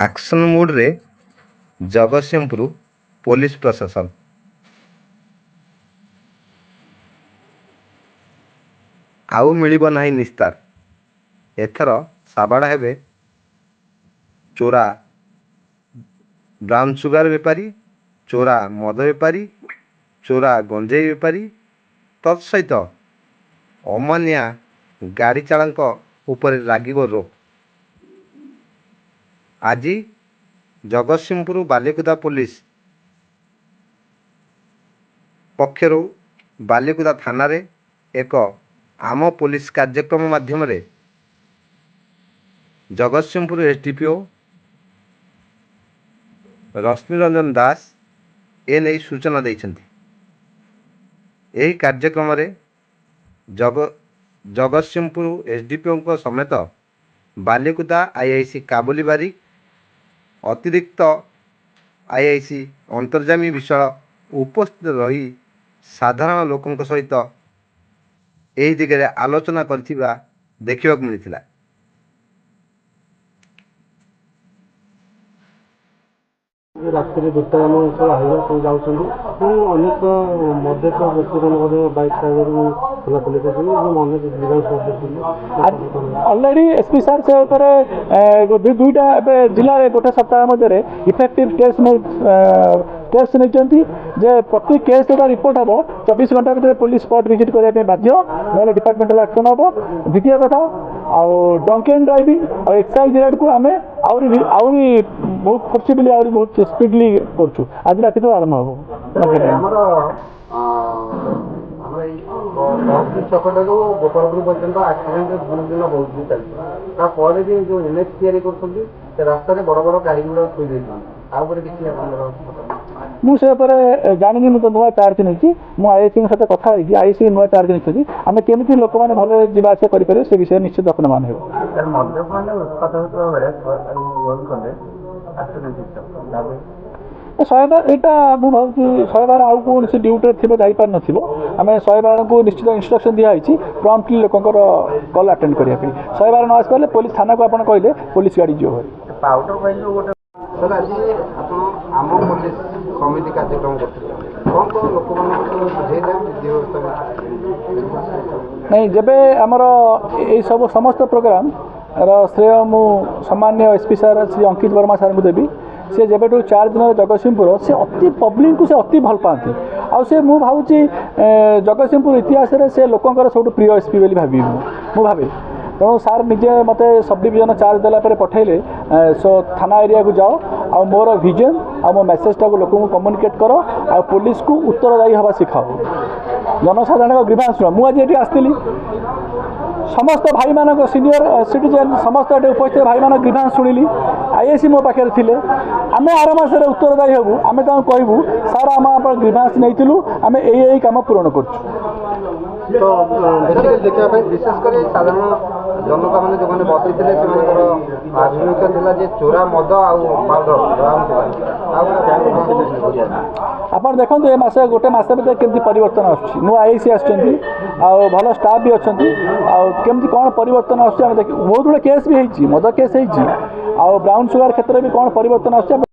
Action ମୁଡ୍ରେ Jagatsinghpur police ପ୍ରଶାସନ। ଆଉ ମିଳିବ ନାହିଁ ନିସ୍ତାର। ଏଥର ସାବାଡ଼ ହେବେ ଚୋରା ବ୍ରାଉନସୁଗାର ବେପାରୀ, ଚୋରା ମଦ ବେପାରୀ, ଚୋରା ଗଞ୍ଜେଇ ବେପାରୀ, ତତ୍ ସହିତ ଅମାନିଆ ଗାଡ଼ି ଚାଳକଙ୍କ ଉପରେ ଲାଗିବ ରୋକ୍। ଆଜି ଜଗତସିଂହପୁର ବାଲିକୁଦା ପୋଲିସ ପକ୍ଷରୁ ବାଲିକୁଦା ଥାନାରେ ଏକ ଆମ ପୋଲିସ କାର୍ଯ୍ୟକ୍ରମ ମାଧ୍ୟମରେ ଜଗତସିଂହପୁର ଏସ୍ଡିପିଓ ରଶ୍ମିରଞ୍ଜନ ଦାସ ଏ ନେଇ ସୂଚନା ଦେଇଛନ୍ତି। ଏହି କାର୍ଯ୍ୟକ୍ରମରେ ଜଗତସିଂହପୁର ଏସ୍ଡିପିଓଙ୍କ ସମେତ ବାଲିକୁଦା ଆଇଆଇସି କାବୁଲି ବାରିକ, ଅତିରିକ୍ତ ଆଇଆଇସି ଅନ୍ତର୍ଯ୍ୟାମୀ ବିଶ୍ୱାଳ ଉପସ୍ଥିତ ରହି ସାଧାରଣ ଲୋକଙ୍କ ସହିତ ଏହି ଦିଗରେ ଆଲୋଚନା କରିଥିବା ଦେଖିବାକୁ ମିଳିଥିଲା। ରାତିରେ ଦ୍ରୁତଗାମୀ ସବୁ ହାଇୱେ ସବୁ ଯାଉଛନ୍ତି ଏବଂ ଅନେକ ମଦ୍ୟପ ବ୍ୟକ୍ତିମାନେ ମଧ୍ୟ ବାଇକ୍ ଡ୍ରାଇଭରକୁ ଠେଲାପେଲି କରୁଛନ୍ତି ଏବଂ ଅନେକ ଗ୍ରିଭାନ୍ସ କରୁଛନ୍ତି। ଅଲରେଡ଼ି ଏସ୍ପି ସାର୍ ସେ ଉପରେ ଦୁଇଟା ଏବେ ଜିଲ୍ଲାରେ ଗୋଟେ ସପ୍ତାହ ମଧ୍ୟରେ ଇଫେକ୍ଟିଭ୍ ଟେଷ୍ଟ ନେଇଛନ୍ତି ଯେ ପ୍ରତି କେସ୍ ଯେଉଁଟା ରିପୋର୍ଟ ହେବ, 24 ଘଣ୍ଟା ଭିତରେ ପୋଲିସ ସ୍ପଟ୍ ଭିଜିଟ୍ କରିବା ପାଇଁ ବାଧ୍ୟ, ନହେଲେ ଡିପାର୍ଟମେଣ୍ଟାଲ ଆକ୍ସନ୍ ହେବ। ଦ୍ୱିତୀୟ କଥା, ଆଉ ଡ୍ରଙ୍କ ଆଣ୍ଡ ଡ୍ରାଇଭିଂ ଆଉ ଏକ୍ସାଇଜ୍ ରେଡ୍କୁ ଆମେ ଆହୁରି ଆହୁରି ବହୁତ ଫୋର୍ସିବଲି, ଆହୁରି ବହୁତ ସ୍ପିଡଲି କରୁଛୁ। ଆଜି ରାତିଠୁ ଆରମ୍ଭ ହେବ। ଆମର ଏଇ ତହସିଲ ଛକଟାରୁ ଗୋପାଳପୁର ପର୍ଯ୍ୟନ୍ତ ଆକ୍ସିଡେଣ୍ଟ ଦିନ ଦିନ ବହୁତ ଚାଲିଛି। ତାପରେ ବି ଯୋଉ ଏନ୍ଏଚ୍ ତିଆରି କରୁଛନ୍ତି, ସେ ରାସ୍ତାରେ ବଡ଼ ବଡ଼ ଗାଡ଼ି ଗୁଡ଼ାକ ଥୋଇ ଦେଇଛନ୍ତି। ତା ଉପରେ କିଛି ଆପଣଙ୍କର? ମୁଁ ସେ ଉପରେ ଜାଣିନି। ମୁଁ ତ ନୂଆ ଚାର୍ଜ ନେଇଛି। ମୁଁ ଆଇଆଇସିଙ୍କ ସହିତ କଥା ହେଇଛି। ଆଇଆଇସି ନୂଆ ଚାର୍ଜ ନେଇଛନ୍ତି। ଆମେ କେମିତି ଲୋକମାନେ ଭଲରେ ଯିବା ଆସିବା କରିପାରିବେ, ସେ ବିଷୟରେ ନିଶ୍ଚିତ ଯତ୍ନବାନ ହେବ। ମଦ୍ୟପାନ ଉତ୍ପାତ ହେଉଥିବା ବେଳେ କଲେ ଆକ୍ସିଡେଣ୍ଟ। 112, ଏଇଟା ମୁଁ ଭାବୁଛି 112 ଆଉ କୌଣସି ଡ୍ୟୁଟିରେ ଥିବ, ଯାଇପାରିନଥିବ। ଆମେ 112କୁ ନିଶ୍ଚିତ ଇନଷ୍ଟ୍ରକ୍ସନ୍ ଦିଆହେଇଛି ପ୍ରମ୍ପଟଲି ଲୋକଙ୍କର କଲ୍ ଆଟେଣ୍ଡ କରିବା ପାଇଁ। 112 ନ ଆସିପାରିଲେ ପୋଲିସ ଥାନାକୁ ଆପଣ କହିଲେ ପୋଲିସ ଗାଡ଼ି ଯିବ ଭାରି। ପାଉଡର ପାଇଁ ଯୋଉ ଗୋଟେ ସାର୍, ଆଜି ଆପଣ ଆମ ପୋଲିସ ସମିତି କାର୍ଯ୍ୟକ୍ରମ କରୁଥିଲେ। କ'ଣ କ'ଣ ଲୋକମାନଙ୍କୁ ସବୁ ବୁଝେଇଲେ ବିଧି ବ୍ୟବସ୍ଥା? ନାଇଁ, ଯେବେ ଆମର ଏଇସବୁ ସମସ୍ତ ପ୍ରୋଗ୍ରାମର ଶ୍ରେୟ ମୁଁ ସମ୍ମାନୀୟ ଏସ୍ ପି ସାର୍ ଶ୍ରୀ ଅଙ୍କିତ ବର୍ମା ସାର୍ଙ୍କୁ ଦେବି। ସେ ଯେବେଠୁ ଚାର୍ଜ ନେଲେ ଜଗତସିଂହପୁର, ସେ ଅତି ପବ୍ଲିକକୁ ସେ ଅତି ଭଲ ପାଆନ୍ତି। ଆଉ ସେ ମୁଁ ଭାବୁଛି ଜଗତସିଂହପୁର ଇତିହାସରେ ସେ ଲୋକଙ୍କର ସବୁଠୁ ପ୍ରିୟ ଏସ୍ ପି ବୋଲି ଭାବିବି ମୁଁ ଭାବେ। ତେଣୁ ସାର୍ ନିଜେ ମୋତେ ସବ୍ ଡିଭିଜନ ଚାର୍ଜ ଦେଲା ପରେ ପଠାଇଲେ, ସୋ ଥାନା ଏରିଆକୁ ଯାଅ ଆଉ ମୋର ଭିଜନ ଆଉ ମୋ ମେସେଜଟାକୁ ଲୋକଙ୍କୁ କମ୍ୟୁନିକେଟ୍ କର ଆଉ ପୋଲିସକୁ ଉତ୍ତରଦାୟୀ ହେବା ଶିଖାଅ, ଜନସାଧାରଣଙ୍କ ଗ୍ରିଭାନ୍ସ ଶୁଣ। ମୁଁ ଆଜି ଏଠି ଆସିଥିଲି, ସମସ୍ତ ଭାଇମାନଙ୍କ, ସିନିୟର ସିଟିଜେନ୍, ସମସ୍ତ ଏଠି ଉପସ୍ଥିତ ଭାଇମାନଙ୍କ ଗ୍ରିଭାନ୍ସ ଶୁଣିଲି। ଆଇଆଇସି ମୋ ପାଖରେ ଥିଲେ। ଆମେ ଆର ମାସରେ ଉତ୍ତରଦାୟୀ ହେବୁ। ଆମେ ତାଙ୍କୁ କହିବୁ, ସାର୍, ଆମେ ଆପଣ ଗ୍ରିଭାନ୍ସ ନେଇଥିଲୁ, ଆମେ ଏଇ ଏଇ କାମ ପୂରଣ କରୁଛୁ। ତ ବେସିକାଲି ଦେଖିବା ପାଇଁ ବିଶେଷ କରି ସାଧାରଣ ଜନତା ମାନେ ଯେଉଁମାନେ ବସିଥିଲେ, ସେମାନଙ୍କର ଆଭିମୁଖ୍ୟ ଥିଲା ଯେ ଚୋରା ମଦ ଆଉ ପାଉଡର, ବ୍ରାଉନ୍ ସୁଗାର। ଆଉ ଆପଣ ଦେଖନ୍ତୁ, ଏ ମାସ ଗୋଟେ ମାସ ଭିତରେ କେମିତି ପରିବର୍ତ୍ତନ ଆସୁଛି। ନୂଆ ଆଇଆଇସି ଆସିଛନ୍ତି ଆଉ ଭଲ ଷ୍ଟାଫ୍ ବି ଅଛନ୍ତି। ଆଉ କେମିତି କ'ଣ ପରିବର୍ତ୍ତନ ଆସୁଛି ଆମେ ଦେଖି, ବହୁତ ଗୁଡ଼ିଏ କେସ୍ ବି ହେଇଛି, ମଦ କେସ୍ ହେଇଛି ଆଉ ବ୍ରାଉନ୍ ସୁଗାର କ୍ଷେତ୍ରରେ ବି କ'ଣ ପରିବର୍ତ୍ତନ ଆସୁଛି ଆମେ